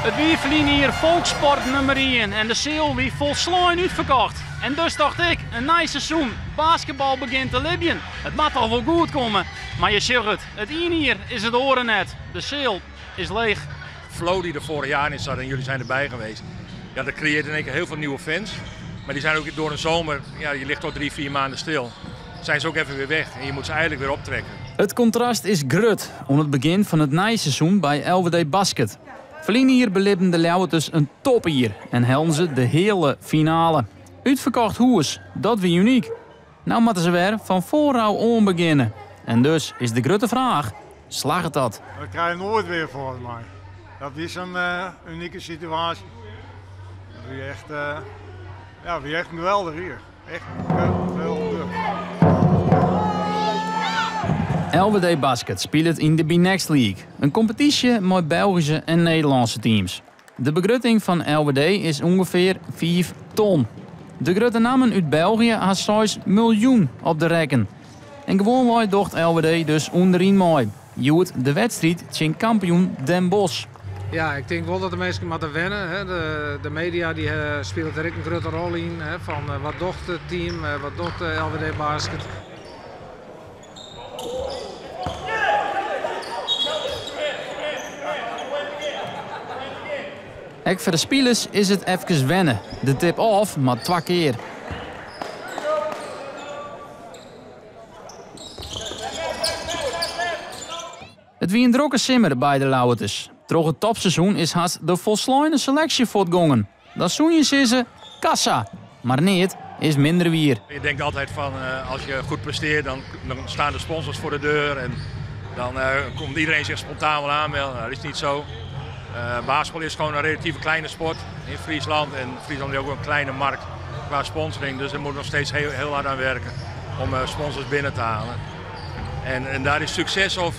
It wie ferline jier folkssport nûmer ien en de seal wie folslein útferkocht. En dus tocht ik, in nij seizoen, basketbal begjint te libjen. It moat al wol goed komme. Mar je sjogge it, it iene jier is it oare net. De seal is leech. Flow die er vorig jaar in zat en jullie zijn erbij geweest. Ja, dat creëert in één keer heel veel nieuwe fans. Maar die zijn ook door een zomer, ja, je ligt tot 3, 4 maanden stil. Zijn ze ook even weer weg en je moet ze eigenlijk weer optrekken. It kontrast is grut oan it begjin fan it nije seizoen by LWD Basket. Ferline jier belibben de Ljouwerters in topjier en hellen se de hiele finale. Útferkocht hûs, dat wie unyk. No moatte se wer fan foarôf oan begjinne. En dus is de grutte fraach, slagget dat? Dat krije je noait wer folgens my. Dat is in unike situaasje. Dat wie echt, ja, wie echt geweldich jier. Echt geweldich. LWD Basket spilet yn de BNXT League. In kompetysje mei Belgyske en Nederlânske teams. De begrutting fan LWD is ûngefear 5 ton. De grutte nammen út België ha 6 miljoen op de rekken. En gewoanwei docht LWD dus ûnderyn mei. Hjoed de wedstriid tsjin kampioen Den Bosch. Ja, ik tink wol dat de minsken moatte wenne. Hè. De media dy spilet der ek in grutte rol yn. Hè, fan wat docht it team, wat docht de LWD Basket. Ek foar de spilers is it efkes wenne. De tip-off mar twa kear. It wie in drokke simmer by de Ljouwerters. Troch it topseizoen is hast de folsleine seleksje fuortgongen. Dan soene je sizze, kassa. Mar neat is minder wier. Je denkt altijd van als je goed presteert, dan staan de sponsors voor de deur en dan komt iedereen zich spontaan wel aanmelden. Nou, dat is niet zo. Basketbal is gewoon een relatief kleine sport in Friesland. En Friesland is ook een kleine markt qua sponsoring. Dus er moet nog steeds heel, heel hard aan werken om sponsors binnen te halen. En daar is succes of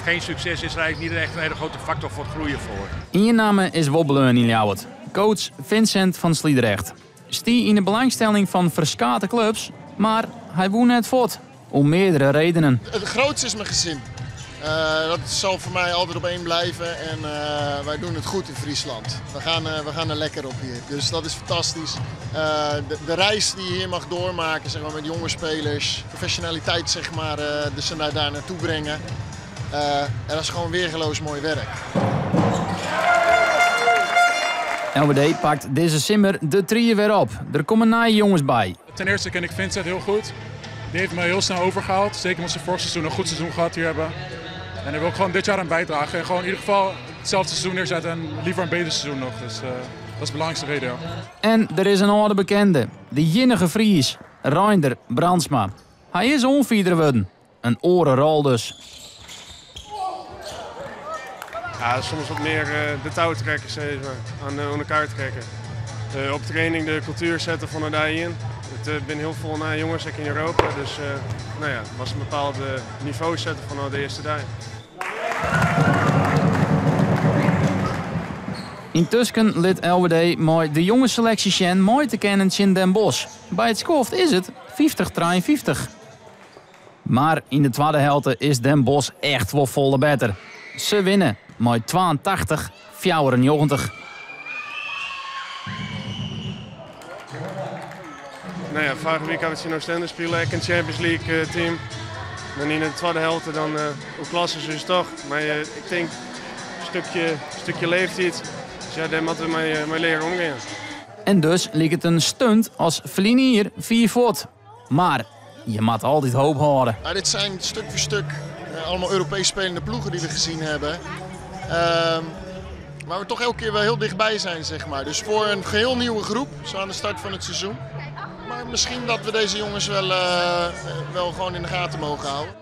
geen succes is er eigenlijk niet echt een hele grote factor voor het groeien voor. Ien namme is wol bleaun yn Ljouwert. Coach Vincent van Sliedrecht. Stie yn de belangstelling fan ferskate klups, mar hy woe net fuort. Om meardere redenen. Het grootste is mijn gezin. Dat zal voor mij altijd op één blijven. En wij doen het goed in Friesland. We gaan er lekker op hier. Dus dat is fantastisch. De reis die je hier mag doormaken, zeg maar, met jonge spelers. Professionaliteit, zeg maar, dus ze daar naartoe brengen. En dat is gewoon weergeloos mooi werk. LWD pakt dizze simmer de tried wer op. Der komme nije jonges by. Ten eerste ken ik Vincent heel goed. Die heeft me heel snel overgehaald. Zeker omdat ze vorig seizoen een goed seizoen gehad hier hebben. En daar wil ik gewoon dit jaar aan bijdragen. En gewoon in ieder geval hetzelfde seizoen neerzetten en liever een beter seizoen nog. Dus dat is de belangrijkste reden. Ja. En der is in âlde bekende, de iennige Fries, Reinder Brandsma. Hy is oanfierder wurden. In oare rol dus. Ja, soms wat meer de touw trekken, zeg maar, aan elkaar trekken. Op training de cultuur zetten van de daar in. Het ben heel veel naar jongens in Europa, dus het was een bepaald niveau zetten van de eerste dag. Yntusken lit LWD mei de jonge seleksje sjen mei te kinnen tsjin Den Bosch. By it skoft is it 50-53. Mar yn de twadde helte is Den Bosch echt wol folle better. Se winne mei 82-94. Foarige wike ha we tsjin Oostende spile, ek in Champions League team. Dan yn de twadde helte dan oerklasse se ús toch. Mar ik tink in stikje leeftiid. Dus dêr moatte we mei leare omgean. En dus liket it in stunt as ferline jier fier fuort. Mar je moatte altyd hoop hâlde. Ja, dit zijn stuk voor stuk allemaal Europees spelende ploegen die we gezien hebben. Waar we toch elke keer wel heel dichtbij zijn. Dus voor een geheel nieuwe groep, zo aan de start van het seizoen. Maar misschien dat we deze jongens wel gewoon in de gaten mogen houden.